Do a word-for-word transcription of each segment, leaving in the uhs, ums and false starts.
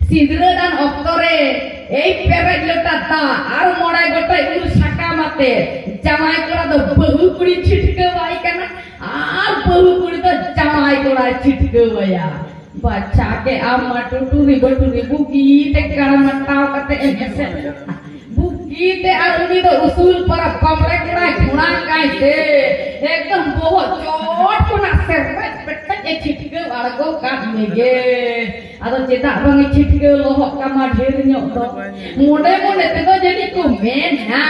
ᱥᱤᱸᱫᱽᱨᱟᱹ ᱫᱟᱱ ᱚᱠᱛᱚ ᱨᱮ ᱮᱭ ᱯᱮᱨᱮᱡ ᱞᱚᱴᱟ ᱫᱟᱜ ᱟᱨ ᱢᱚᱬᱮ ᱜᱚᱴᱮᱡ ᱩᱞ ᱥᱟᱠᱟᱢ ᱟᱛᱮ ᱡᱟᱶᱟᱭ ᱠᱚᱲᱟ ᱫᱚ ᱵᱟᱹᱦᱩ ᱠᱩᱲᱤ ᱪᱷᱤᱴᱠᱟᱹᱣᱟᱭ ᱠᱟᱱᱟ ᱟᱨ ᱵᱟᱹᱦᱩ ᱠᱩᱲᱤ ᱫᱚ ᱡᱟᱶᱟᱭ ᱠᱚᱲᱟᱭ ᱪᱷᱤᱴᱠᱟᱹᱣᱟᱭᱟ᱾ ᱵᱟᱪᱷᱟ ᱜᱮ ᱟᱢ ᱢᱟ ᱴᱩᱴᱩᱨᱤ ᱵᱟᱹᱴᱩᱨᱤ ᱵᱩᱜᱤ ᱛᱮ ᱜᱟᱲ ᱢᱟᱴᱟᱣ ᱠᱟᱛᱮ ᱮᱢ ᱮᱥᱮᱫ ᱞᱮᱱᱟ᱾ ᱵᱩᱜᱤ ᱛᱮ ᱟᱨ ᱩᱱᱤ ᱫᱚ ᱩᱥᱩᱞ ᱯᱟᱨᱟ ᱵᱟᱢᱲᱮ ᱠᱚᱲᱟᱭ ᱜᱷᱚᱲᱟ ᱠᱟᱭ ᱛᱮ ᱮᱠᱫᱚᱢ ᱵᱚᱦᱚᱜ ᱪᱚᱴ ᱠᱷᱚᱱᱟᱜ ᱥᱮᱨᱢᱮᱡ ᱯᱮᱴᱮᱡ ᱮ ᱪᱷᱤᱴᱠᱟᱹᱣ ᱟᱬᱜᱚ ᱠᱟᱫ ᱢᱮᱜᱮ᱾ ᱟᱫᱚ ᱪᱮᱫᱟᱜ ᱵᱟᱝ ᱮ ᱪᱷᱤᱴᱠᱟᱹᱣ ᱞᱚᱦᱚᱫ ᱠᱟᱢᱟ ᱰᱷᱮᱨ ᱧᱚᱜ ᱫᱚ? ᱢᱚᱱᱮ ᱢᱚᱱᱮ ᱛᱮᱫᱚ ᱡᱟᱹᱱᱤᱡ ᱠᱚ ᱢᱮᱱᱟ,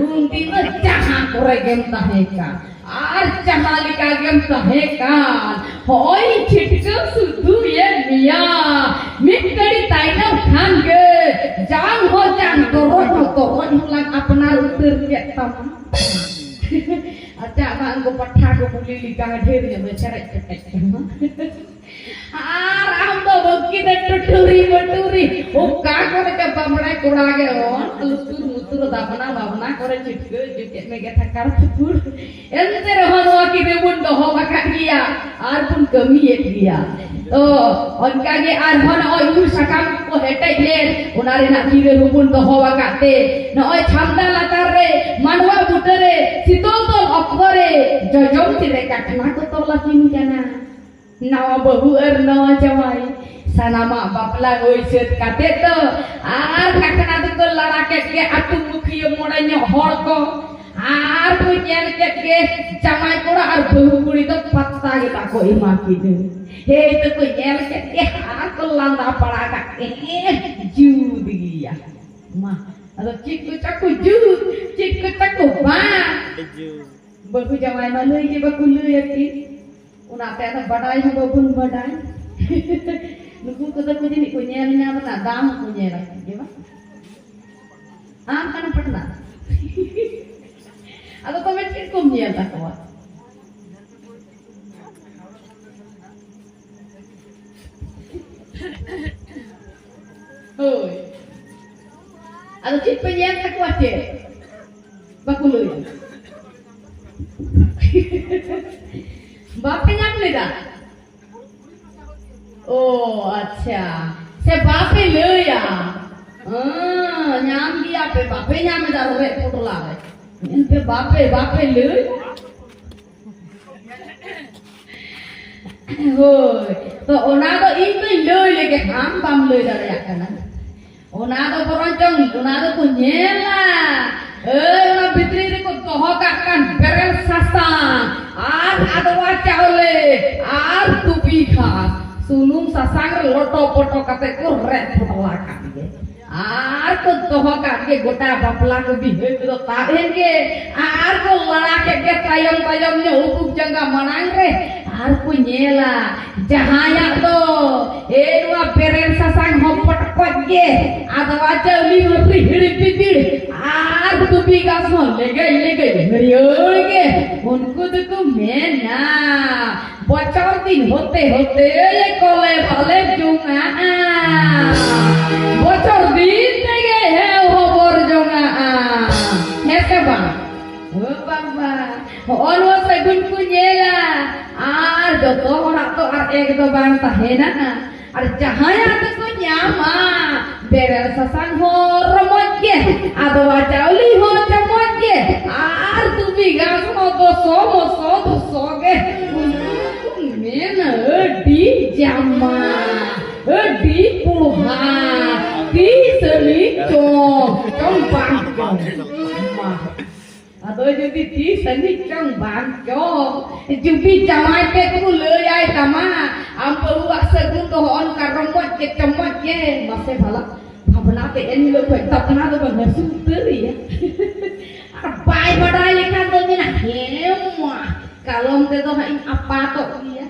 ᱩᱱᱫᱤᱱ ᱫᱚ ᱡᱟᱦᱟᱸ ᱠᱚᱨᱮ ᱜᱮᱢ ᱛᱟᱦᱮᱸ ᱠᱟᱱ ᱟᱨ ᱡᱟᱦᱟᱸ ᱞᱮᱠᱟ ᱜᱮᱢ ᱛᱟᱦᱮᱸ ᱠᱟᱱ, ᱦᱚᱸᱜᱼᱚᱭ ᱪᱷᱤᱴᱠᱟᱹᱣ ᱥᱩᱫᱷᱩᱭᱮᱫ ᱢᱮᱭᱟ᱾ ᱢᱤᱫ ᱜᱷᱟᱹᱲᱤ ᱛᱟᱭᱱᱚᱢ ᱠᱷᱟᱱ ᱜᱮ ᱡᱟᱝ ᱦᱚᱸ ᱡᱟᱝ, ᱛᱚᱨᱚᱡ ᱦᱚᱸ ᱛᱚᱨᱚᱡ ᱦᱚᱸᱞᱟᱝ ᱟᱯᱱᱟᱨ ᱩᱛᱟᱹᱨ ᱠᱮᱫ ᱛᱟᱢᱟ᱾ ᱟᱪᱪᱷᱟ, ᱵᱟᱝ ᱠᱚ ᱯᱟᱴᱷᱟ ᱠᱚ ᱠᱩᱞᱤ ᱞᱮᱠᱟ ᱰᱷᱮᱨ ᱧᱚᱜ ᱫᱚ ᱪᱮᱨᱮᱡ ᱯᱮᱴᱮᱡ ᱠᱟᱱᱟ᱾ ᱟᱨ ᱟᱢ ᱫᱚ ᱵᱟᱹᱠᱤ ᱫᱚ ᱴᱩᱴᱩᱨᱤ ᱢᱟᱴᱩᱨᱤ, ᱚᱠᱟ ᱠᱚᱨᱮ ᱪᱚ ᱵᱟᱢᱲᱟ ᱠᱚᱲᱟ ᱜᱮ ᱚᱱ ᱞᱩᱛᱩᱨ ᱢᱩᱛᱩᱨ ᱫᱟᱵᱱᱟ ᱵᱟᱵᱱᱟ ᱠᱚᱨᱮ ᱪᱷᱤᱴᱠᱟᱹ ᱦᱤᱡᱩᱜ ᱠᱮᱫ ᱢᱮᱜᱮ ᱛᱷᱟᱠᱟᱲ ᱛᱷᱩᱠᱩᱲ᱾ ᱮᱱᱛᱮ ᱨᱮᱦᱚᱸ ᱱᱚᱣᱟ ᱠᱤ ᱨᱮᱵᱚᱱ ᱫᱚᱦᱚ ᱟᱠᱟᱫ ᱜᱮᱭᱟ ᱟᱨ ᱵᱚᱱ ᱠᱟᱹᱢᱤᱭᱮᱫ ᱜᱮᱭᱟ᱾ ᱛᱚ ᱚᱱᱠᱟ ᱜᱮ ᱟᱨᱦᱚᱸ ᱱᱚᱜᱼᱚᱭ ᱩᱞ ᱥᱟᱠᱟᱢ ᱠᱚ ᱦᱮᱴᱮᱡ ᱞᱮᱱ, ᱚᱱᱟ ᱨᱮᱱᱟᱜ ᱜᱤᱨᱟᱹ ᱦᱚᱸᱵᱚᱱ ᱫᱚᱦᱚ ᱟᱠᱟᱫ ᱛᱮ ᱱᱚᱜᱼᱚᱭ ᱪᱷᱟᱢᱰᱟ ᱞᱟᱛᱟᱨ ᱨᱮ ᱢᱟᱰᱣᱟ ᱵᱩᱴᱟᱹ ᱨᱮ ᱥᱤᱛᱚᱞ ᱛᱚᱞ ᱚᱠᱛᱚ ᱨᱮ ᱡᱚᱡᱚᱢ ᱛᱤᱨᱮ ᱠᱟᱴᱱᱟ ᱠᱚ ᱛᱚᱞ ᱟᱹᱠᱤᱱ ᱠᱟᱱᱟ᱾ ᱱᱟᱣᱟ ᱵᱟᱹᱦᱩ ᱟᱨ ᱱᱟᱣᱟ ᱡᱟᱶᱟᱭ ᱥᱟᱱᱟᱢᱟᱜ ᱵᱟᱯᱞᱟ ᱦᱩᱭ ᱥᱟᱹᱛ ᱠᱟᱛᱮ ᱫᱚ ᱟᱨ ᱠᱟᱠᱱᱟ ᱫᱚᱠᱚ ᱞᱟᱲᱟ ᱠᱮᱫ ᱜᱮ ᱟᱹᱛᱩ ᱢᱩᱠᱷᱤᱭᱟᱹ ᱢᱚᱬᱮ ᱧᱚᱜ ᱦᱚᱲ ᱠᱚ᱾ ᱟᱨ ᱠᱚ ᱧᱮᱞ ᱠᱮᱫ ᱜᱮ ᱡᱟᱶᱟᱭ ᱠᱚᱲᱟ ᱟᱨ ᱵᱟᱹᱦᱩ ᱠᱩᱲᱤ ᱫᱚ ᱯᱟᱛᱛᱟ ᱜᱮ ᱵᱟᱠᱚ ᱮᱢᱟ ᱠᱤᱱᱟᱹ᱾ ᱦᱮᱡ ᱫᱚᱠᱚ ᱧᱮᱞ ᱠᱮᱫ ᱜᱮ ᱟᱨ ᱠᱚ ᱞᱟᱸᱫᱟ ᱯᱟᱲᱟ ᱠᱟᱜ ᱜᱮ, "ᱦᱮᱸ, ᱡᱩᱛ ᱜᱮᱭᱟ᱾ ᱢᱟ, ᱟᱫᱚ ᱪᱮᱫ ᱠᱚ ᱪᱚ ᱠᱚ ᱡᱩᱛ, ᱪᱮᱫ ᱠᱚ ᱪᱚ ᱠᱚ ᱵᱟᱝ?" ᱵᱟᱹᱦᱩ ᱡᱟᱶᱟᱭ ᱢᱟ ᱞᱟᱹᱭ ᱜᱮ ᱵᱟᱠᱚ ᱞᱟᱹᱭ ᱟᱹᱠᱤᱱ᱾ ᱚᱱᱟᱛᱮ ᱟᱫᱚ ᱵᱟᱰᱟᱭ ᱦᱚᱸ ᱵᱟᱵᱚᱱ ᱵᱟᱰᱟᱭ᱾ ᱱᱩᱠᱩ ᱠᱚᱫᱚ ᱠᱚ ᱡᱟᱹᱱᱤᱡ ᱠᱚ ᱧᱮᱞ ᱧᱟᱢ ᱮᱫᱟ, ᱫᱟᱢ ᱦᱚᱸᱠᱚ ᱧᱮᱞ ᱟᱠᱟᱫ ᱜᱮ ᱵᱟᱝ? ᱟᱢ ᱠᱟᱱᱟ ᱯᱟᱴᱱᱟ᱾ ᱟᱫᱚ ᱛᱚᱵᱮ ᱪᱮᱫ ᱠᱚᱢ ᱧᱮᱞ ᱛᱟᱠᱚᱣᱟ? ᱦᱳᱭ᱾ ᱟᱫᱚ ᱪᱮᱫ ᱯᱮ ᱧᱮᱞ ᱛᱟᱠᱚᱣᱟ ᱪᱮᱫ? ᱵᱟᱠᱚ ᱞᱟᱹᱭᱟ᱾ ᱵᱟᱯᱮ ᱧᱟᱢ ᱞᱮᱫᱟ? ᱚ, ᱟᱪᱪᱷᱟ᱾ ᱥᱮ ᱵᱟᱯᱮ ᱞᱟᱹᱭᱟ? ᱦᱮᱸ, ᱧᱟᱢ ᱜᱮᱭᱟ ᱯᱮ, ᱵᱟᱯᱮ ᱧᱟᱢ ᱮᱫᱟ ᱨᱚᱨᱮᱫ ᱯᱚᱴᱞᱟ ᱨᱮ᱾ ᱮᱱᱛᱮ ᱵᱟᱯᱮ, ᱵᱟᱯᱮ ᱞᱟᱹᱭ᱾ ᱦᱳᱭ, ᱛᱚ ᱚᱱᱟ ᱫᱚ ᱤᱧ ᱫᱚᱧ ᱞᱟᱹᱭ ᱞᱮᱜᱮ, ᱟᱢ ᱵᱟᱢ ᱞᱟᱹᱭ ᱫᱟᱲᱮᱭᱟᱜ ᱠᱟᱱᱟ᱾ ᱚᱱᱟ ᱫᱚ ᱵᱚᱨᱚᱝ ᱪᱚᱝ, ᱚᱱᱟ ᱫᱚᱠᱚ ᱧᱮᱞᱟ᱾ ᱮᱭ, ᱚᱱᱟ ᱵᱷᱤᱛᱨᱤ ᱨᱮᱠᱚ ᱫᱚᱦᱚ ᱠᱟᱜ ᱠᱟᱱ ᱵᱮᱨᱮᱞ ᱥᱟᱥᱟᱝ ᱟᱨ ᱟᱫᱣᱟ ᱪᱟᱣᱞᱮ ᱟᱨ ᱛᱩᱯᱤ ᱜᱷᱟᱥ, ᱥᱩᱱᱩᱢ ᱥᱟᱥᱟᱝ ᱨᱮ ᱞᱚᱴᱚ ᱯᱚᱴᱚ ᱠᱟᱛᱮ ᱠᱚ ᱨᱮᱫ ᱯᱚᱴᱚᱞ ᱟᱠᱟᱫ ᱜᱮ᱾ ᱟᱨ ᱠᱚ ᱫᱚᱦᱚ ᱠᱟᱜ ᱜᱮ, ᱜᱚᱴᱟ ᱵᱟᱯᱞᱟ ᱠᱚ ᱵᱤᱦᱟᱹ ᱠᱚᱫᱚ ᱛᱟᱵ ᱮᱱ ᱜᱮ᱾ ᱟᱨ ᱠᱚ ᱞᱟᱲᱟ ᱠᱮᱫ ᱜᱮ ᱛᱟᱭᱚᱢ ᱛᱟᱭᱚᱢ ᱧᱚᱜ ᱩᱯᱩᱠ ᱡᱟᱸᱜᱟ ᱢᱟᱲᱟᱝ ᱨᱮ᱾ ᱟᱨ ᱠᱚ ᱧᱮᱞᱟ, ᱡᱟᱦᱟᱸᱭᱟᱜ ᱫᱚ, ᱮ, ᱱᱚᱣᱟ ᱵᱮᱨᱮᱞ ᱥᱟᱥᱟᱝ ᱦᱚᱸ ᱯᱚᱴᱠᱚᱡ ᱜᱮ, ᱟᱫᱣᱟ ᱪᱟᱣᱞᱮ ᱦᱚᱸ ᱨᱤᱦᱤᱲ ᱵᱤᱫᱤᱲ, ᱟᱨ ᱫᱷᱩᱵᱤ ᱜᱷᱟᱥ ᱦᱚᱸ ᱞᱮᱜᱮᱡ ᱞᱮᱜᱮᱡ ᱦᱟᱹᱨᱭᱟᱹᱲ ᱜᱮ, ᱩᱱᱠᱩ ᱫᱚᱠᱚ ᱢᱮᱱᱟ, ᱵᱚᱪᱷᱚᱨ ᱫᱤᱱ ᱦᱚᱛᱮ ᱦᱚᱛᱮ ᱠᱚᱞᱮ ᱵᱟᱞᱮ ᱡᱚᱝᱟᱜᱼᱟ᱾ ᱵᱚᱪᱷᱚᱨ ᱫᱤᱱ ᱛᱮᱜᱮ ᱦᱮᱣ ᱦᱚᱵᱚᱨ ᱡᱚᱝᱟᱜᱼᱟ᱾ ᱦᱮᱸ ᱥᱮ ᱵᱟᱝ? ᱳ ᱵᱟᱵᱟ, ᱦᱚᱸᱜᱼᱚ ᱱᱚᱣᱟ ᱥᱟᱹᱜᱩᱱ ᱠᱚ ᱧᱮᱞᱟ᱾ ᱟᱨ ᱡᱚᱛᱚ ᱦᱚᱲᱟᱜ ᱫᱚ ᱟᱨ ᱮᱠ ᱫᱚ ᱵᱟᱝ ᱛᱟᱦᱮᱱᱟ᱾ ᱟᱨ ᱡᱟᱦᱟᱸᱭᱟᱜ ᱫᱚᱠᱚ ᱧᱟᱢᱟ, ᱵᱮᱨᱮᱞ ᱥᱟᱥᱟᱝ ᱦᱚᱸ ᱨᱚᱢᱚᱡᱽ ᱜᱮ, ᱟᱫᱣᱟ ᱪᱟᱣᱞᱮ ᱦᱚᱸ ᱪᱟᱢᱚᱪ ᱜᱮ, ᱟᱨ ᱫᱷᱩᱵᱤ ᱜᱷᱟᱥ ᱦᱚᱸ ᱫᱚᱥᱚ ᱢᱚᱥᱚ ᱫᱚᱥᱚ ᱜᱮ᱾ ᱩᱱᱠᱩ ᱠᱚ ᱢᱮᱱᱟ, ᱟᱹᱰᱤ ᱡᱟᱢᱟ, ᱟᱹᱰᱤ ᱯᱩᱲᱦᱟ, ᱛᱤᱥ ᱟᱹᱱᱤᱡ ᱪᱚᱝ, ᱪᱚᱝ ᱵᱟᱝ ᱪᱚᱝ᱾ ᱢᱟ᱾ ᱟᱫᱚ ᱡᱩᱫᱤ ᱛᱤᱥ ᱟᱹᱱᱤᱡ ᱪᱚᱝ ᱵᱟᱝ ᱪᱚᱝ, ᱡᱩᱫᱤ ᱡᱟᱶᱟᱭ ᱛᱮᱫ ᱠᱚ ᱞᱟᱹᱭᱟᱭ ᱛᱟᱢᱟ, ᱟᱢ ᱵᱟᱹᱦᱩᱣᱟᱜ ᱥᱟᱹᱜᱩᱱ ᱫᱚ ᱦᱚᱸᱜᱼᱚ ᱱᱚᱝᱠᱟ ᱨᱚᱢᱚᱡᱽ ᱜᱮ ᱪᱚᱢᱚᱡᱽ ᱜᱮ, ᱢᱟᱥᱮ ᱵᱷᱟᱞᱟ ᱵᱷᱟᱵᱽᱱᱟ ᱛᱮ ᱮᱱ ᱦᱤᱞᱳᱜ ᱠᱷᱚᱡ ᱛᱟᱯᱱᱟ ᱫᱚ ᱵᱟᱝ ᱦᱟᱹᱥᱩ ᱩᱛᱟᱹᱨᱮᱭᱟ᱾ ᱟᱨ ᱵᱟᱭ ᱵᱟᱰᱟᱭ ᱞᱮᱠᱷᱟᱱ ᱫᱚ ᱢᱮᱱᱟ, "ᱦᱮᱸ ᱢᱟ, ᱠᱟᱞᱚᱢ ᱛᱮᱫᱚ ᱦᱟᱸᱜ ᱤᱧ ᱟᱯᱟᱛᱚᱜ ᱜᱮᱭᱟ᱾"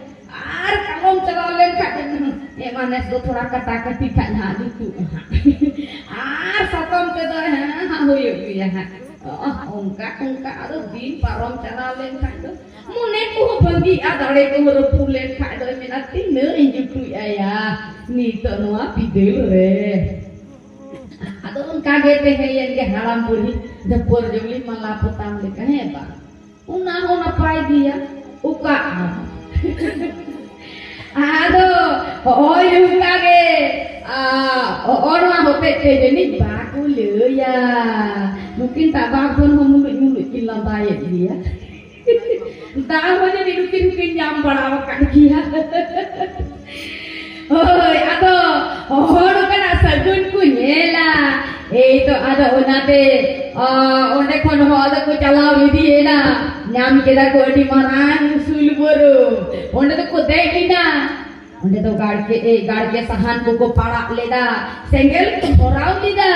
ᱟᱨ ᱠᱟᱞᱚᱢ ᱪᱟᱞᱟᱣ ᱞᱮᱱᱠᱷᱟᱡ ᱫᱚ, ᱮ ᱢᱟ, ᱱᱮᱥ ᱫᱚ ᱛᱷᱚᱲᱟ ᱠᱟᱴᱟ ᱠᱟᱹᱴᱤ ᱠᱷᱟᱡ ᱦᱟᱸᱜ ᱡᱩᱛᱩᱜᱼᱟ ᱦᱟᱸᱜ᱾ ᱟᱨ ᱥᱟᱛᱚᱢ ᱛᱮᱫᱚ ᱦᱮᱸ ᱦᱟᱸᱜ ᱦᱩᱭᱩᱜ ᱜᱮᱭᱟ ᱦᱟᱸᱜ᱾ ᱚ, ᱚᱱᱠᱟ, ᱚᱱᱠᱟ ᱟᱫᱚ ᱫᱤᱱ ᱯᱟᱨᱚᱢ ᱪᱟᱞᱟᱣ ᱞᱮᱱᱠᱷᱟᱡ ᱫᱚ ᱢᱚᱱᱮ ᱠᱚᱦᱚᱸ ᱵᱷᱟᱹᱜᱤᱜᱼᱟ, ᱫᱟᱲᱮ ᱠᱚᱦᱚᱸ ᱨᱟᱹᱯᱩᱫ ᱞᱮᱱᱠᱷᱟᱡ ᱫᱚ ᱢᱮᱱᱟ, "ᱛᱤᱱᱟᱹᱜ ᱤᱧ ᱡᱩᱴᱩᱡ ᱟᱭᱟ ᱱᱤᱛᱚᱜ ᱱᱚᱣᱟ ᱵᱤᱫᱟᱹᱞ ᱨᱮ?" ᱟᱫᱚ ᱚᱱᱠᱟ ᱜᱮ ᱛᱟᱦᱮᱸᱭᱮᱱ ᱜᱮ ᱦᱟᱲᱟᱢ ᱵᱩᱲᱦᱤ ᱫᱷᱟᱹᱯᱟᱹᱨ ᱡᱚᱝᱞᱤ ᱢᱟᱞᱟ ᱯᱚᱛᱟᱢ ᱞᱮᱠᱟ, ᱦᱮᱸ ᱵᱟᱝ? ᱚᱱᱟ ᱦᱚᱸ ᱱᱟᱯᱟᱭ ᱜᱮᱭᱟ, ᱚᱠᱟ ᱟᱢ? ᱟᱫᱚ ᱦᱚᱸᱜᱼᱚᱭ ᱱᱚᱝᱠᱟ ᱜᱮ, ᱟ, ᱛᱮ ᱡᱟᱹᱱᱤᱡ ᱵᱟᱠᱚ ᱞᱟᱹᱭᱟ᱾ ᱱᱩᱠᱤᱱ ᱛᱟᱵᱟᱜ ᱫᱚᱱ ᱦᱚᱸ ᱢᱩᱞᱩᱡ ᱢᱩᱞᱩᱡ ᱠᱤᱱ ᱞᱟᱸᱫᱟᱭᱮᱫ ᱜᱮᱭᱟ᱾ ᱫᱟᱜ ᱦᱚᱸ ᱡᱟᱹᱱᱤᱡ ᱱᱩᱠᱤᱱ ᱦᱚᱸᱠᱤᱱ ᱧᱟᱢ ᱵᱟᱲᱟ ᱟᱠᱟᱫ ᱜᱮᱭᱟ᱾ ᱦᱳᱭ, ᱟᱫᱚ ᱦᱚᱲ ᱠᱟᱱᱟ ᱥᱟᱹᱜᱩᱱ ᱠᱚ ᱧᱮᱞᱟ᱾ ᱮᱭ ᱛᱚ, ᱟᱫᱚ ᱚᱱᱟᱛᱮ, ᱟ, ᱚᱸᱰᱮ ᱠᱷᱚᱱ ᱦᱚᱸ ᱟᱫᱚ ᱠᱚ ᱪᱟᱞᱟᱣ ᱤᱫᱤᱭᱮᱱᱟ᱾ ᱧᱟᱢ ᱠᱮᱫᱟ ᱠᱚ ᱟᱹᱰᱤ ᱢᱟᱨᱟᱝ ᱩᱥᱩᱞ ᱵᱩᱨᱩ᱾ ᱚᱸᱰᱮ ᱫᱚᱠᱚ ᱫᱮᱡ ᱮᱱᱟ᱾ ᱚᱸᱰᱮ ᱫᱚ ᱜᱟᱲᱜᱮ, ᱮ, ᱜᱟᱲᱜᱮ ᱥᱟᱦᱟᱱ ᱠᱚᱠᱚ ᱯᱟᱲᱟᱜ ᱞᱮᱫᱟ, ᱥᱮᱸᱜᱮᱞ ᱠᱚ ᱫᱷᱚᱨᱟᱣ ᱞᱮᱫᱟ᱾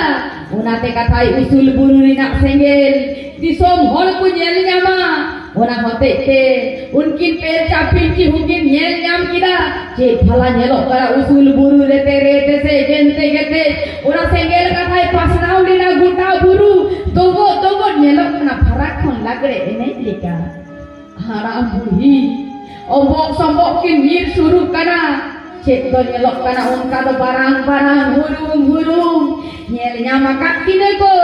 ᱚᱱᱟᱛᱮ ᱠᱟᱛᱷᱟᱭ ᱩᱥᱩᱞ ᱵᱩᱨᱩ ᱨᱮᱱᱟᱜ ᱥᱮᱸᱜᱮᱞ ᱫᱤᱥᱚᱢ ᱦᱚᱲ ᱠᱚ ᱧᱮᱞ ᱧᱟᱢᱟ᱾ ᱚᱱᱟ ᱦᱚᱛᱮᱡ ᱛᱮ ᱩᱱᱠᱤᱱ ᱯᱮᱞᱪᱟ ᱯᱤᱞᱪᱤ ᱦᱚᱸᱠᱤᱱ ᱧᱮᱞ ᱧᱟᱢ ᱠᱮᱫᱟ᱾ ᱪᱮᱫ ᱵᱷᱟᱞᱟ ᱧᱮᱞᱚᱜ ᱠᱟᱱᱟ ᱩᱥᱩᱞ ᱵᱩᱨᱩ ᱨᱮ ᱛᱮᱨᱮ ᱛᱮᱥᱮ ᱜᱮᱱᱛᱮ ᱜᱮᱛᱮ᱾ ᱚᱱᱟ ᱥᱮᱸᱜᱮᱞ ᱠᱟᱛᱷᱟᱭ ᱯᱟᱥᱱᱟᱣ ᱞᱮᱱᱟ ᱜᱚᱴᱟ ᱵᱩᱨᱩ᱾ ᱫᱚᱜᱚᱫ ᱫᱚᱜᱚᱫ ᱧᱮᱞᱚᱜ ᱠᱟᱱᱟ ᱯᱷᱟᱨᱟᱠ ᱠᱷᱚᱱ ᱞᱟᱜᱽᱲᱮ ᱮᱱᱮᱡ ᱞᱮᱠᱟ᱾ ᱦᱟᱲᱟᱢ ᱵᱩᱲᱦᱤ ᱚᱵᱚᱜ ᱥᱚᱵᱚᱜ ᱠᱤᱱ ᱧᱤᱨ ᱥᱩᱨᱩᱜ ᱠᱟᱱᱟ᱾ ᱪᱮᱫ ᱫᱚ ᱧᱮᱞᱚᱜ ᱠᱟᱱᱟ ᱚᱱᱠᱟ ᱫᱚ ᱵᱟᱨᱟᱝ ᱵᱟᱨᱟᱝ ᱦᱩᱨᱩᱢ ᱦᱩᱨᱩᱢ ᱧᱮᱞ ᱧᱟᱢ ᱟᱠᱟᱫ ᱠᱤᱱᱟᱹ ᱠᱚ᱾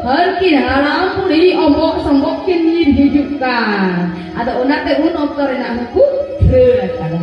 ᱦᱟᱹᱱᱠᱤᱱ ᱦᱟᱲᱟᱢ ᱵᱩᱲᱦᱤ ᱚᱵᱚᱜ ᱥᱚᱵᱚᱜ ᱠᱤᱱ ᱧᱤᱨ ᱦᱤᱡᱩᱜ ᱠᱟᱱ᱾ ᱟᱫᱚ ᱚᱱᱟᱛᱮ ᱩᱱ ᱚᱠᱛᱚ ᱨᱮᱱᱟᱜ ᱦᱚᱸᱠᱚ ᱨᱟᱹᱲ ᱟᱠᱟᱫᱟ᱾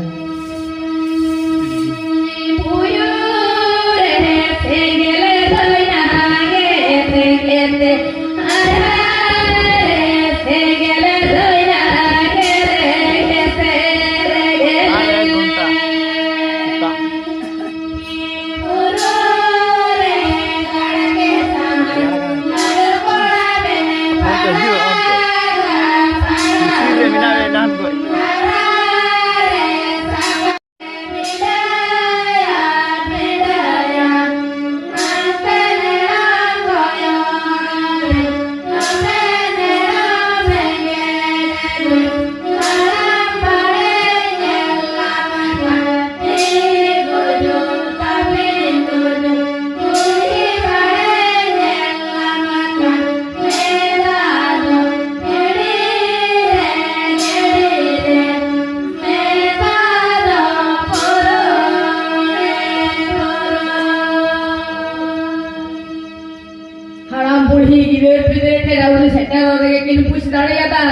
ᱦᱟᱲᱟᱢ ᱵᱩᱲᱦᱤ ᱜᱤᱫᱟᱹᱨ ᱯᱤᱫᱟᱹᱨ ᱴᱷᱮᱱ ᱟᱹᱣᱨᱤ ᱥᱮᱴᱮᱨᱚᱜ ᱨᱮᱜᱮ ᱠᱤᱱ ᱵᱩᱡᱽ ᱫᱟᱲᱮᱭᱟᱫᱟ,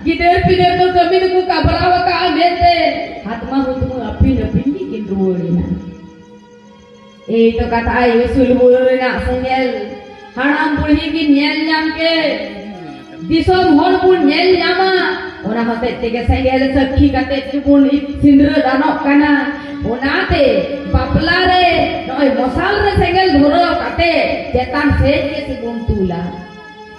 ᱜᱤᱫᱟᱹᱨ ᱯᱤᱫᱟᱹᱨ ᱫᱚ ᱠᱟᱹᱢᱤ ᱫᱚᱠᱚ ᱠᱟᱵᱲᱟᱣ ᱟᱠᱟᱫᱼᱟ ᱢᱮᱱᱛᱮ᱾ ᱦᱟᱛᱢᱟ ᱦᱩᱛᱢᱟ ᱟᱹᱯᱤᱱ ᱟᱹᱯᱤᱱ ᱜᱮᱠᱤᱱ ᱨᱩᱣᱟᱹᱲ ᱮᱱᱟ᱾ ᱮᱭ ᱛᱚ ᱠᱟᱛᱷᱟ, ᱩᱥᱩᱞ ᱵᱩᱨᱩ ᱨᱮᱱᱟᱜ ᱥᱮᱸᱜᱮᱞ ᱦᱟᱲᱟᱢ ᱵᱩᱲᱦᱤ ᱠᱤᱱ ᱧᱮᱞ ᱧᱟᱢ ᱠᱮᱫ᱾ ᱫᱤᱥᱚᱢ ᱦᱚᱲ ᱵᱚᱱ ᱧᱮᱞ ᱧᱟᱢᱟ, ᱚᱱᱟ ᱦᱚᱛᱮᱡ ᱛᱮᱜᱮ ᱥᱮᱸᱜᱮᱞ ᱥᱟᱹᱠᱷᱤ ᱠᱟᱛᱮ ᱜᱮᱵᱚᱱ ᱥᱤᱸᱫᱽᱨᱟᱹ ᱫᱟᱱᱚᱜ ᱠᱟᱱᱟ᱾ ᱚᱱᱟᱛᱮ ᱵᱟᱯᱞᱟ ᱨᱮ ᱱᱚᱜᱼᱚᱭ ᱢᱚᱥᱟᱞ ᱨᱮ ᱥᱮᱸᱜᱮᱞ ᱫᱷᱚᱨᱟᱣ ᱠᱟᱛᱮ ᱪᱮᱛᱟᱱ ᱥᱮᱫ ᱜᱮ ᱥᱮᱵᱚᱱ ᱛᱩᱞᱟ᱾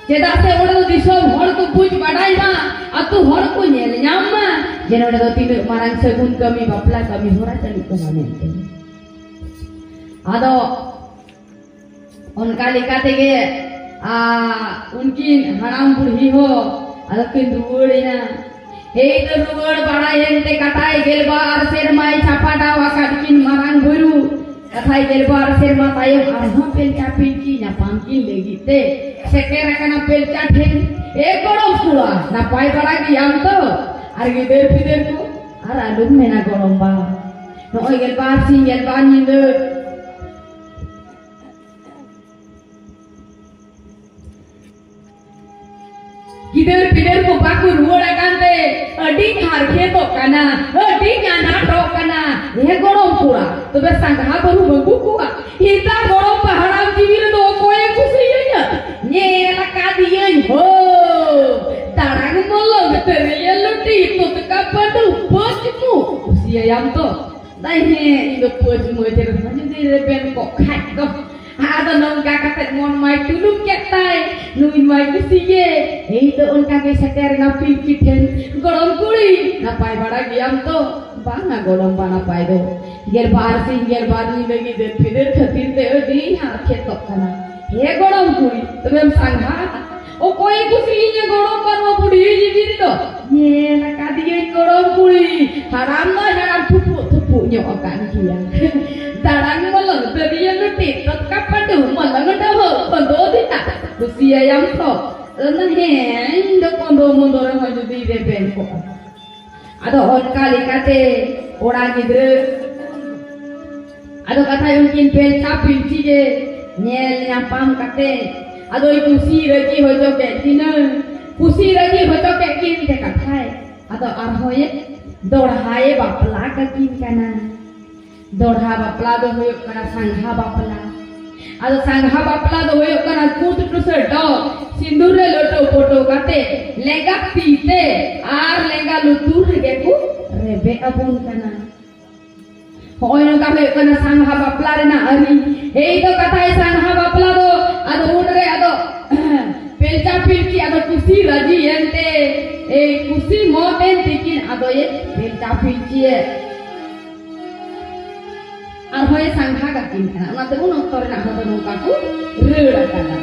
ᱪᱮᱫᱟᱜ ᱥᱮ ᱚᱸᱰᱮ ᱫᱚ ᱫᱤᱥᱚᱢ ᱦᱚᱲ ᱠᱚ ᱵᱩᱡᱽ ᱵᱟᱰᱟᱭ ᱢᱟ, ᱟᱛᱳ ᱦᱚᱲ ᱠᱚ ᱧᱮᱞ ᱧᱟᱢ ᱢᱟ ᱡᱮ ᱱᱚᱰᱮ ᱫᱚ ᱛᱤᱱᱟᱹᱜ ᱢᱟᱨᱟᱝ ᱥᱟᱹᱜᱩᱱ ᱠᱟᱹᱢᱤ, ᱵᱟᱯᱞᱟ ᱠᱟᱹᱢᱤ ᱦᱚᱨᱟ ᱪᱟᱹᱞᱩᱜ ᱠᱟᱱᱟ ᱢᱮᱱᱛᱮ᱾ ᱟᱫᱚ ᱚᱱᱠᱟ ᱞᱮᱠᱟ ᱛᱮᱜᱮ, ᱟ, ᱩᱱᱠᱤᱱ ᱦᱟᱲᱟᱢ ᱵᱩᱲᱦᱤ ᱦᱚᱸ ᱟᱫᱚ ᱠᱤᱱ ᱨᱩᱣᱟᱹᱲ ᱮᱱᱟ᱾ ᱮᱭ ᱫᱚ ᱨᱩᱣᱟᱹᱲ ᱵᱟᱲᱟᱭᱮᱱ ᱛᱮ ᱠᱟᱛᱷᱟᱭ ᱜᱮᱞᱵᱟᱨ ᱥᱮᱨᱢᱟᱭ ᱪᱷᱟᱯᱟᱰᱟᱣ ᱟᱠᱟᱫ ᱠᱤᱱ ᱢᱟᱨᱟᱝ ᱵᱩᱨᱩ᱾ ᱠᱟᱛᱷᱟᱭ ᱜᱮᱞᱵᱟᱨ ᱥᱮᱨᱢᱟ ᱛᱟᱭᱚᱢ ᱟᱨᱦᱚᱸ ᱯᱮᱞᱪᱟ ᱯᱤᱞᱪᱤ ᱧᱟᱯᱟᱢ ᱠᱤᱱ ᱞᱟᱹᱜᱤᱫ ᱛᱮ ᱥᱮᱴᱮᱨ ᱟᱠᱟᱱᱟ ᱯᱮᱞᱪᱟ ᱴᱷᱮᱱ᱾ ᱮ ᱜᱚᱲᱚᱢ ᱠᱚᱲᱟ, ᱱᱟᱯᱟᱭ ᱵᱟᱲᱟ ᱜᱮᱭᱟᱢ ᱛᱚ? ᱟᱨ ᱜᱤᱫᱟᱹᱨ ᱯᱤᱫᱟᱹᱨ ᱠᱚ? ᱟᱨ ᱟᱞᱚᱢ ᱢᱮᱱᱟ ᱜᱚᱲᱚᱢ ᱵᱟ, ᱱᱚᱜᱼᱚᱭ ᱜᱮᱞᱵᱟᱨ ᱥᱤᱧ ᱜᱮᱞᱵᱟᱨ ᱧᱤᱫᱟᱹ ᱜᱤᱫᱟᱹᱨ ᱯᱤᱫᱟᱹᱨ ᱠᱚ ᱵᱟᱠᱚ ᱨᱩᱣᱟᱹᱲ ᱟᱠᱟᱱ ᱛᱮ ᱟᱹᱰᱤ ᱦᱟᱨᱠᱮᱛᱚᱜ ᱠᱟᱱᱟ, ᱟᱹᱰᱤ ᱟᱱᱟᱴᱚᱜ ᱠᱟᱱᱟ᱾ ᱦᱮ ᱜᱚᱲᱚᱢ ᱠᱚᱲᱟ, ᱛᱚᱵᱮ ᱥᱟᱸᱜᱷᱟ ᱵᱟᱹᱦᱩᱢ ᱟᱹᱜᱩ ᱠᱚᱣᱟ? ᱦᱮᱸᱫᱟ ᱜᱚᱲᱚᱢ ᱵᱟ ᱦᱟᱲᱟᱢ ᱡᱤᱣᱤ ᱨᱮᱫᱚ ᱚᱠᱚᱭᱮ ᱠᱩᱥᱤᱭᱟᱹᱧᱟ? ᱧᱮᱞ ᱟᱠᱟᱫᱤᱭᱟᱹᱧ ᱦᱳ, ᱫᱟᱲᱟᱝ ᱢᱚᱞᱚᱝ ᱛᱟᱹᱨᱤᱭᱟᱹ ᱞᱩᱴᱤ ᱛᱚᱛᱠᱟ ᱯᱟᱹᱰᱩ ᱯᱟᱹᱪᱢᱩ᱾ ᱠᱩᱥᱤᱭᱟᱭᱟᱢ ᱛᱚ? ᱫᱟᱭ ᱦᱮᱸ, ᱤᱧ ᱫᱚ ᱯᱟᱹᱪᱢᱩ ᱨᱮᱦᱚᱸ ᱡᱩᱫᱤ ᱨᱮᱵᱮᱱ ᱠᱚᱜ ᱠᱷᱟᱡ ᱫᱚ᱾ ᱟᱫᱚ ᱱᱚᱝᱠᱟ ᱠᱟᱛᱮ ᱢᱚᱱ ᱢᱟᱭ ᱛᱩᱱᱩᱢ ᱠᱮᱫ ᱛᱟᱭ, ᱱᱩᱭ ᱢᱟᱭ ᱠᱩᱥᱤ ᱜᱮ᱾ ᱮᱭ ᱫᱚ ᱚᱱᱠᱟ ᱜᱮ ᱥᱮᱴᱮᱨ ᱮᱱᱟ ᱯᱤᱞᱪᱩ ᱴᱷᱮᱱ, ᱜᱚᱲᱚᱢ ᱠᱩᱲᱤ, ᱱᱟᱯᱟᱭ ᱵᱟᱲᱟ ᱜᱮᱭᱟᱢ ᱛᱚ? ᱵᱟᱝᱟ ᱜᱚᱲᱚᱢ ᱵᱟ, ᱱᱟᱯᱟᱭ ᱫᱚ᱾ ᱜᱮᱞᱵᱟᱨ ᱥᱤᱧ ᱜᱮᱞᱵᱟᱨ ᱧᱤᱫᱟᱹ ᱜᱤᱫᱟᱹᱨ ᱯᱤᱫᱟᱹᱨ ᱠᱷᱟᱹᱛᱤᱨ ᱛᱮ ᱟᱹᱰᱤ ᱦᱟᱨᱠᱮᱛᱚᱜ ᱠᱟᱱᱟ᱾ ᱦᱮ ᱜᱚᱲᱚᱢ ᱠᱩᱲᱤ, ᱛᱚᱵᱮᱢ ᱥᱟᱸᱜᱷᱟᱨᱟ? ᱚᱠᱚᱭᱮ ᱠᱩᱥᱤᱭᱟᱹᱧᱟ ᱜᱚᱲᱚᱢ ᱵᱟ ᱱᱚᱣᱟ ᱵᱩᱰᱷᱤ ᱡᱤᱣᱤ ᱨᱮᱫᱚ? ᱧᱮᱞ ᱟᱠᱟᱫᱤᱭᱟᱹᱧ ᱜᱚᱲᱚᱢ ᱠᱩᱲᱤ, ᱦᱟᱲᱟᱢ ᱫᱚᱭ ᱦᱟᱲᱟᱢ ᱛᱷᱩᱯᱩᱜ ᱛᱷᱩᱯᱩᱜ ᱧᱚᱜ ᱟᱠᱟᱱ ᱜᱮᱭᱟ᱾ ᱫᱟᱲᱟᱝ ᱢᱚᱞᱚᱝ ᱫᱟᱹᱨᱭᱟᱹ ᱞᱩᱴᱤ ᱛᱚᱛᱠᱟ ᱯᱟᱹᱰᱩ ᱢᱚᱞᱚᱝ ᱰᱚᱵᱷᱟᱹ ᱠᱚᱸᱫᱚ ᱫᱤᱱᱟ᱾ ᱠᱩᱥᱤᱭᱟᱭᱟᱢ ᱛᱚ? ᱟᱫᱚ ᱦᱮᱸ, ᱤᱧ ᱫᱚ ᱠᱚᱸᱫᱚ ᱢᱚᱸᱫᱚ ᱨᱮᱦᱚᱸ ᱡᱩᱫᱤ ᱨᱮᱵᱮᱱ ᱠᱚᱜᱼᱟ᱾ ᱟᱫᱚ ᱚᱱᱠᱟ ᱞᱮᱠᱟᱛᱮ ᱠᱚᱲᱟ ᱜᱤᱫᱽᱨᱟᱹ, ᱟᱫᱚ ᱠᱟᱛᱷᱟᱭ ᱩᱱᱠᱤᱱ ᱯᱮᱞᱪᱟ ᱯᱤᱞᱪᱤ ᱜᱮ ᱧᱮᱞ ᱧᱟᱯᱟᱢ ᱠᱟᱛᱮ, ᱟᱫᱚᱭ ᱠᱩᱥᱤ ᱨᱟᱹᱡᱤ ᱦᱚᱪᱚ ᱠᱮᱫ ᱠᱤᱱᱟᱹ᱾ ᱠᱩᱥᱤ ᱨᱟᱹᱡᱤ ᱦᱚᱪᱚ ᱠᱮᱫ ᱠᱤᱱ ᱛᱮ ᱠᱟᱛᱷᱟᱭ, ᱟᱫᱚ ᱟᱨᱦᱚᱸᱭᱮ ᱫᱚᱲᱦᱟᱭᱮ ᱵᱟᱯᱞᱟ ᱠᱟᱠᱤᱱ ᱠᱟᱱᱟ᱾ ᱫᱚᱲᱦᱟ ᱵᱟᱯᱞᱟ ᱫᱚ ᱦᱩᱭᱩᱜ ᱠᱟᱱᱟ ᱥᱟᱸᱜᱷᱟ ᱵᱟᱯᱞᱟ᱾ ᱟᱫᱚ ᱥᱟᱸᱜᱷᱟ ᱵᱟᱯᱞᱟ ᱫᱚ ᱦᱩᱭᱩᱜ ᱠᱟᱱᱟ ᱠᱩᱴ ᱴᱩᱥᱟᱹ ᱰᱚᱜ, ᱥᱤᱸᱫᱩᱨ ᱨᱮ ᱞᱚᱴᱚ ᱯᱚᱴᱚ ᱠᱟᱛᱮ, ᱞᱮᱸᱜᱟ ᱛᱤ ᱛᱮ ᱟᱨ ᱞᱮᱸᱜᱟ ᱞᱩᱛᱩᱨ ᱨᱮᱜᱮ ᱠᱚ ᱨᱮᱵᱮᱫ ᱟᱵᱚᱱ ᱠᱟᱱᱟ᱾ ᱦᱚᱸᱜᱼᱚᱭ ᱱᱚᱝᱠᱟ ᱦᱩᱭᱩᱜ ᱠᱟᱱᱟ ᱥᱟᱸᱜᱷᱟ ᱵᱟᱯᱞᱟ ᱨᱮᱱᱟᱜ ᱟᱹᱨᱤ᱾ ᱮᱭ ᱫᱚ ᱠᱟᱛᱷᱟᱭ ᱥᱟᱸᱜᱷᱟ ᱵᱟᱯᱞᱟ ᱫᱚ, ᱟᱫᱚ ᱩᱱᱨᱮ ᱟᱫᱚ ᱯᱮᱞᱪᱟ ᱯᱤᱞᱪᱤ ᱟᱫᱚ ᱠᱩᱥᱤ ᱨᱟᱹᱡᱤ ᱮᱱᱛᱮ, ᱮᱭ ᱠᱩᱥᱤ ᱢᱚᱛ ᱮᱱ ᱛᱤᱠᱤᱱ ᱟᱫᱚᱭᱮ ᱯᱮᱞᱪᱟ ᱯᱤᱞᱪᱤᱭᱮ᱾ ᱟᱨᱦᱚᱸᱭ ᱥᱟᱸᱜᱷᱟ ᱠᱟᱹᱠᱤᱱ ᱠᱟᱱᱟ᱾ ᱚᱱᱟᱛᱮ ᱩᱱ ᱚᱠᱛᱚ ᱨᱮᱱᱟᱜ ᱦᱚᱲ ᱫᱚ ᱱᱚᱝᱠᱟ ᱠᱚ ᱨᱟᱹᱲ ᱟᱠᱟᱫᱟ᱾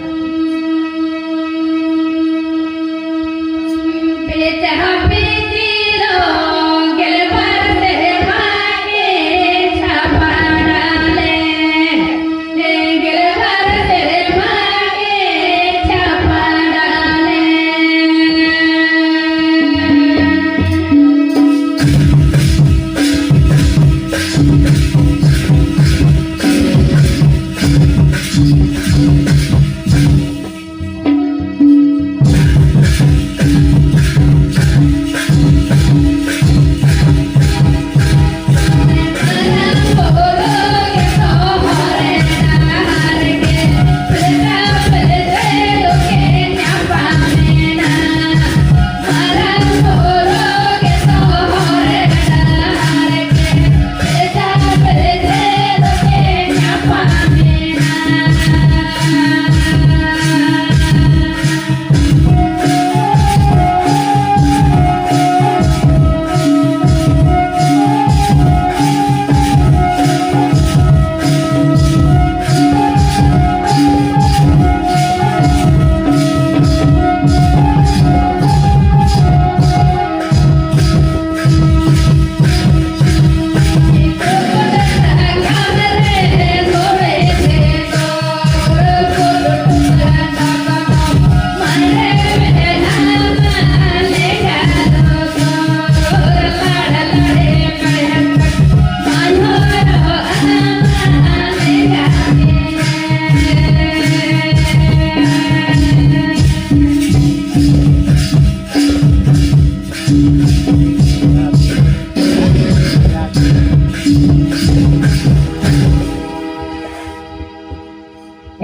ᱵᱮᱪᱟᱦᱟ ᱵᱤᱪᱤᱨᱚ ᱜᱮᱞᱵᱟᱨ ᱥᱮᱨᱢᱟ ᱜᱮ ᱪᱷᱟᱯᱟᱰᱟ ᱞᱮ, ᱜᱮᱞᱵᱟᱨ ᱥᱮᱨᱢᱟ ᱜᱮ ᱪᱷᱟᱯᱟᱰᱟ ᱞᱮ᱾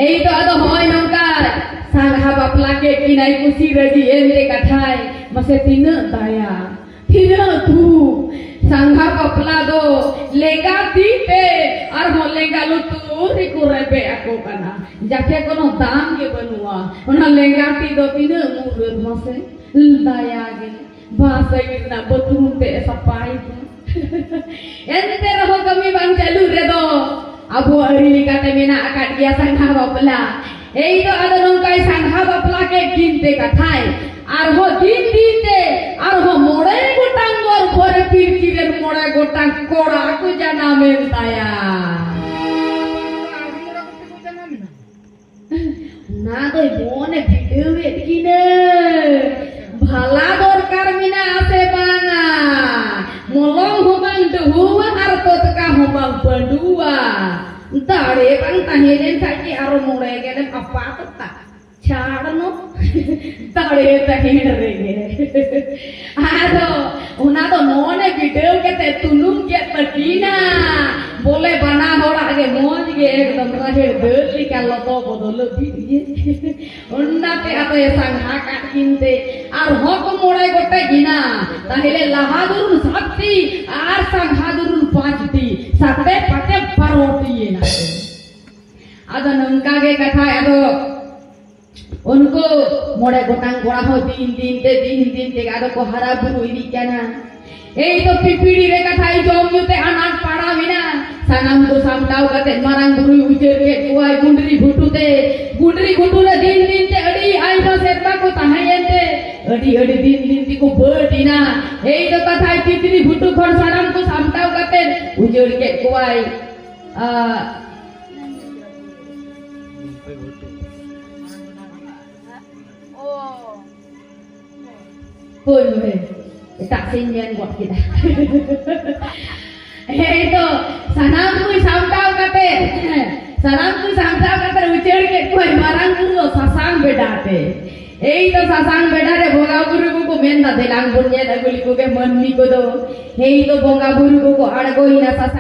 ᱮᱭ ᱫᱚ ᱟᱫᱚ ᱦᱚᱸᱜᱼᱚᱭ ᱱᱚᱝᱠᱟ ᱥᱟᱸᱜᱷᱟ ᱵᱟᱯᱞᱟ ᱠᱮᱫ ᱠᱤᱱᱟᱭ ᱠᱩᱥᱤ ᱨᱟᱹᱡᱤ ᱮᱱᱛᱮ ᱠᱟᱛᱷᱟᱭ᱾ ᱢᱟᱥᱮ ᱛᱤᱱᱟᱹᱜ ᱫᱟᱭᱟ, ᱛᱤᱱᱟᱹᱜ ᱫᱩᱠ᱾ ᱥᱟᱸᱜᱷᱟ ᱵᱟᱯᱞᱟ ᱫᱚ ᱞᱮᱸᱜᱟ ᱛᱤ ᱛᱮ ᱟᱨᱦᱚᱸ ᱞᱮᱸᱜᱟ ᱞᱩᱛᱩᱨ ᱨᱮᱠᱚ ᱨᱮᱵᱮᱫ ᱟᱠᱚ ᱠᱟᱱᱟ᱾ ᱡᱟᱠᱮ ᱠᱳᱱᱳ ᱫᱟᱢ ᱜᱮ ᱵᱟᱹᱱᱩᱜᱼᱟ᱾ ᱚᱱᱟ ᱞᱮᱸᱜᱟ ᱛᱤ ᱫᱚ ᱛᱤᱱᱟᱹᱜ ᱢᱩᱨᱜᱟᱹᱫ ᱢᱟᱥᱮ᱾ ᱫᱟᱭᱟ ᱜᱮ᱾ ᱵᱟᱦᱟ ᱥᱟᱹᱭᱤᱰ ᱨᱮᱱᱟᱜ ᱵᱟᱛᱷᱨᱩᱢ ᱛᱮ ᱥᱟᱯᱷᱟᱭ ᱯᱮ᱾ ᱮᱱᱛᱮ ᱨᱮᱦᱚᱸ ᱠᱟᱹᱢᱤ ᱵᱟᱝ ᱪᱟᱹᱞᱩᱜ ᱨᱮᱫᱚ ᱟᱵᱚᱣᱟᱜ ᱟᱹᱨᱤ ᱞᱮᱠᱟᱛᱮ ᱢᱮᱱᱟᱜ ᱟᱠᱟᱫ ᱜᱮᱭᱟ ᱥᱟᱸᱜᱷᱟ ᱵᱟᱯᱞᱟ᱾ ᱮᱭ ᱫᱚ ᱟᱫᱚ ᱱᱚᱝᱠᱟᱭ ᱥᱟᱸᱜᱷᱟ ᱵᱟᱯᱞᱟ ᱠᱮᱫ ᱠᱤᱱ ᱛᱮ ᱠᱟᱛᱷᱟᱭ, ᱟᱨᱦᱚᱸ ᱫᱤᱱ ᱫᱤᱱ ᱛᱮ ᱟᱨᱦᱚᱸ ᱢᱚᱬᱮ ᱜᱚᱴᱟᱝ ᱜᱚᱨᱵᱷᱚ ᱨᱮ ᱯᱤᱲᱠᱤ ᱨᱮᱱ ᱢᱚᱬᱮ ᱜᱚᱴᱟᱝ ᱠᱚᱲᱟ ᱠᱚ ᱡᱟᱱᱟᱢᱮᱱ ᱛᱟᱭᱟ᱾ ᱚᱱᱟ ᱫᱚᱭ ᱢᱚᱱᱮ ᱵᱤᱰᱟᱹᱣᱮᱫ ᱠᱤᱱᱟᱹ, ᱵᱷᱟᱞᱟ ᱫᱚᱨᱠᱟᱨ ᱢᱮᱱᱟᱜᱼᱟ ᱥᱮ ᱵᱟᱝᱟ? ᱢᱚᱞᱚᱝ ᱦᱚᱸ ᱵᱟᱝ ᱰᱟᱹᱦᱩᱣᱟ ᱟᱨ ᱛᱚᱛᱠᱟ ᱦᱚᱸ ᱵᱟᱝ ᱯᱟᱹᱰᱩᱣᱟ᱾ ᱫᱟᱲᱮ ᱵᱟᱝ ᱛᱟᱦᱮᱸ ᱞᱮᱱ ᱠᱷᱟᱡ ᱜᱮ ᱟᱨᱚ ᱢᱚᱬᱮ ᱜᱮᱞᱮᱢ ᱟᱯᱟᱛ ᱛᱟ᱾ ᱪᱷᱟᱲ ᱱᱚ᱾ ᱫᱟᱲᱮ ᱛᱟᱦᱮᱸ ᱨᱮᱜᱮ᱾ ᱟᱫᱚ ᱚᱱᱟ ᱫᱚ ᱢᱚᱱᱮ ᱵᱤᱰᱟᱹᱣ ᱠᱟᱛᱮ ᱛᱩᱱᱩᱢ ᱠᱮᱫ ᱛᱟᱹᱠᱤᱱᱟ᱾ ᱵᱚᱞᱮ ᱵᱟᱱᱟ ᱦᱚᱲᱟᱜ ᱜᱮ ᱢᱚᱡᱽ ᱜᱮ ᱮᱠᱫᱚᱢ ᱨᱟᱦᱮᱲ ᱫᱟᱹᱞ ᱞᱮᱠᱟ ᱞᱚᱫᱚ ᱵᱚᱫᱚ ᱞᱟᱹᱵᱤᱫ ᱜᱮ᱾ ᱚᱱᱟᱛᱮ ᱟᱫᱚᱭ ᱥᱟᱸᱜᱷᱟ ᱠᱟᱜ ᱠᱤᱱ ᱛᱮ ᱟᱨᱦᱚᱸ ᱠᱚ ᱢᱚᱬᱮ ᱜᱚᱴᱮᱡ ᱮᱱᱟ᱾ ᱛᱟᱦᱞᱮ ᱞᱟᱦᱟ ᱫᱩᱨᱩᱱ ᱥᱟᱛᱴᱤ ᱟᱨ ᱥᱟᱸᱜᱷᱟ ᱫᱩᱨᱩᱱ ᱯᱟᱸᱪᱴᱤ, ᱥᱟᱛᱮ ᱯᱟᱸᱪᱮ ᱵᱟᱨᱚᱴᱤ ᱮᱱᱟ᱾ ᱟᱫᱚ ᱱᱚᱝᱠᱟ ᱜᱮ ᱠᱟᱛᱷᱟ, ᱟᱫᱚ ᱩᱱᱠᱩ ᱢᱚᱬᱮ ᱜᱚᱴᱟᱝ ᱠᱚᱲᱟ ᱦᱚᱸ ᱫᱤᱱ ᱫᱤᱱ ᱛᱮ, ᱫᱤᱱ ᱫᱤᱱ ᱛᱮ ᱟᱫᱚ ᱠᱚ ᱦᱟᱨᱟ ᱵᱩᱨᱩ ᱤᱫᱤᱜ ᱠᱟᱱᱟ᱾ ᱮᱭ ᱛᱚ ᱯᱤᱯᱤᱲᱤ ᱨᱮ ᱠᱟᱛᱷᱟᱭ, ᱡᱚᱢ ᱧᱩ ᱛᱮ ᱟᱱᱟᱴ ᱯᱟᱲᱟᱣ ᱮᱱᱟ᱾ ᱥᱟᱱᱟᱢ ᱠᱚ ᱥᱟᱢᱴᱟᱣ ᱠᱟᱛᱮ ᱢᱟᱨᱟᱝ ᱵᱩᱨᱩᱭ ᱩᱪᱟᱹᱲ ᱠᱮᱫ ᱠᱚᱣᱟᱭ ᱜᱩᱸᱰᱨᱤ ᱜᱷᱩᱴᱩ ᱛᱮ᱾ ᱜᱩᱸᱰᱨᱤ ᱜᱷᱩᱴᱩ ᱨᱮ ᱫᱤᱱ ᱫᱤᱱ ᱛᱮ ᱟᱹᱰᱤ ᱟᱭᱢᱟ ᱥᱮᱨᱢᱟ ᱠᱚ ᱛᱟᱦᱮᱸᱭᱮᱱ ᱛᱮ ᱟᱹᱰᱤ ᱟᱹᱰᱤ ᱫᱤᱱ ᱫᱤᱱ ᱛᱮᱠᱚ ᱵᱟᱹᱰ ᱮᱱᱟ᱾ ᱮᱭ ᱛᱚ ᱠᱟᱛᱷᱟᱭ, ᱛᱤᱛᱨᱤ ᱜᱷᱩᱴᱩ ᱠᱷᱚᱱ ᱥᱟᱱᱟᱢ ᱠᱚ ᱥᱟᱢᱴᱟᱣ ᱠᱟᱛᱮ ᱩᱪᱟᱹᱲ ᱠᱮᱫ ᱠᱚᱣᱟᱭ᱾ ᱟ, ᱦᱳᱭ, ᱦᱳᱭ᱾ ᱮᱴᱟᱜ ᱥᱮᱫ ᱤᱧ ᱢᱮᱱ ᱜᱚᱫ ᱠᱮᱫᱟ᱾ ᱮᱭ ᱛᱚ, ᱥᱟᱱᱟᱢ ᱠᱚ ᱥᱟᱢᱴᱟᱣ ᱠᱟᱛᱮ, ᱥᱟᱱᱟᱢ ᱠᱚ ᱥᱟᱢᱴᱟᱣ ᱠᱟᱛᱮ ᱩᱪᱟᱹᱲ ᱠᱮᱫ ᱠᱚᱣᱟᱭ ᱢᱟᱨᱟᱝ ᱵᱩᱨᱩ ᱫᱚ ᱥᱟᱥᱟᱝ ᱵᱮᱰᱟ ᱛᱮ᱾ ᱮᱭ ᱛᱚ, ᱥᱟᱥᱟᱝ ᱵᱮᱰᱟ ᱨᱮ ᱵᱚᱸᱜᱟ ᱵᱩᱨᱩ ᱠᱚᱠᱚ ᱢᱮᱱ ᱫᱟ, "ᱫᱮᱞᱟᱝ ᱵᱚᱱ ᱧᱮᱞ ᱟᱹᱜᱩ ᱞᱮᱠᱚ ᱜᱮ ᱢᱟᱹᱱᱢᱤ ᱠᱚᱫᱚ᱾" ᱮᱭ ᱛᱚ, ᱵᱚᱸᱜᱟ ᱵᱩᱨᱩ ᱠᱚᱠᱚ ᱟᱬᱜᱚᱭᱮᱱᱟ ᱥᱟᱥᱟᱝ